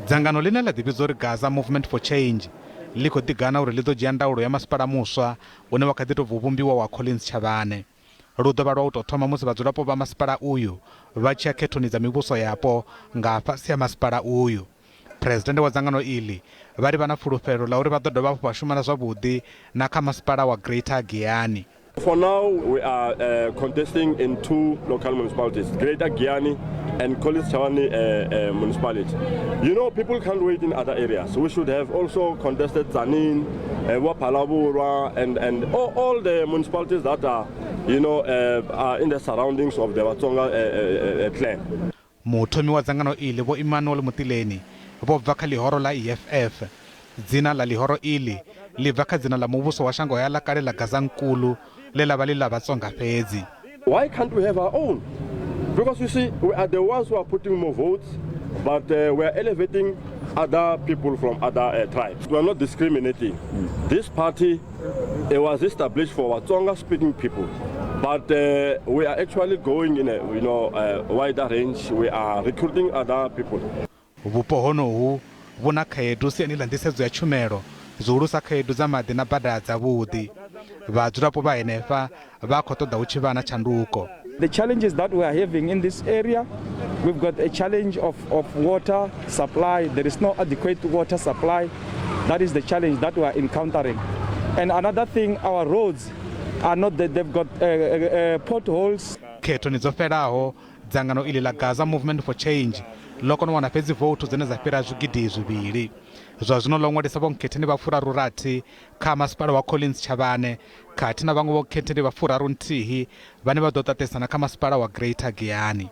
Dzangano ḽine ḽa ḓivhidza uri Gaza Movement for Change ḽi khou ḓigana uri ḽi ḓo dzhia ndaulo ya masipala muswa une wa kha ḓi tou bva u vhumbiwa wa Collins Chabane. Lu ḓo vha lwa u tou thoma musi vhadzulapo vha masipala uyu vha tshi ya khethoni dza mivhuso yapo nga fhasi ha masipala uyu. Phresidennde wa dzangano iḽi vha ri vha na fulufhelo ḽa uri vha ḓo dovha hafhu vha shumana zwavhuḓi na kha masipala wa Greater Giyani. For now, we are contesting in two local municipalities, Greater Giyani and Collins Chabane municipality. You know, people can't wait in other areas. We should have also contested Tzaneen, Phalaborwa, and all the municipalities that are in the surroundings of the Vatsonga clan. Muthomi wa dzangano iḽi Vho Emmanuel Mutileni vho bva kha ḽihoro ḽa EFF. Dzina ḽa ḽihoro iḽi ḽi bva kha dzina ḽa muvhuso wa shangohaya ḽa kale ḽa Gazankulu ḽe ḽa vha ḽi ḽa Vhatsonga fhedzi. Why can't we have our own? Because you see, we are the ones who are putting more votes, but we are elevating other people from other tribes. We are not discriminating. This party, it was established for Vatsonga-speaking people, but we are actually going in a wider range. We are recruiting other people. Vhupo honohu vhu na khaedu siani ḽa nḓisedzo ya tshumelo, zwihulusa khaedu dza maḓi na bada dzavhuḓi. Vhadzulapo vha henefha vha khou ṱoḓa hu tshi vha na tshanduko. The challenges that we are having in this area, we've got a challenge of water supply. There is no adequate water supply. That is the challenge that we are encountering. And another thing, our roads are not that they've got potholes. Khethoni dzo fhelaho, dzangano iḽi ḽa Gaza Movement for Change ḽo kona u wana fhedzi vouthu dzine dza fhira 2000. Zwa zwino ḽo ṅwalisa vhonkhetheni vha 36 kha masipala wa Collins Chabane khathihi na vhaṅwe vhonkhetheni vha 31 vhane vha ḓo ṱaṱisana kha masipala wa Greater Giyani.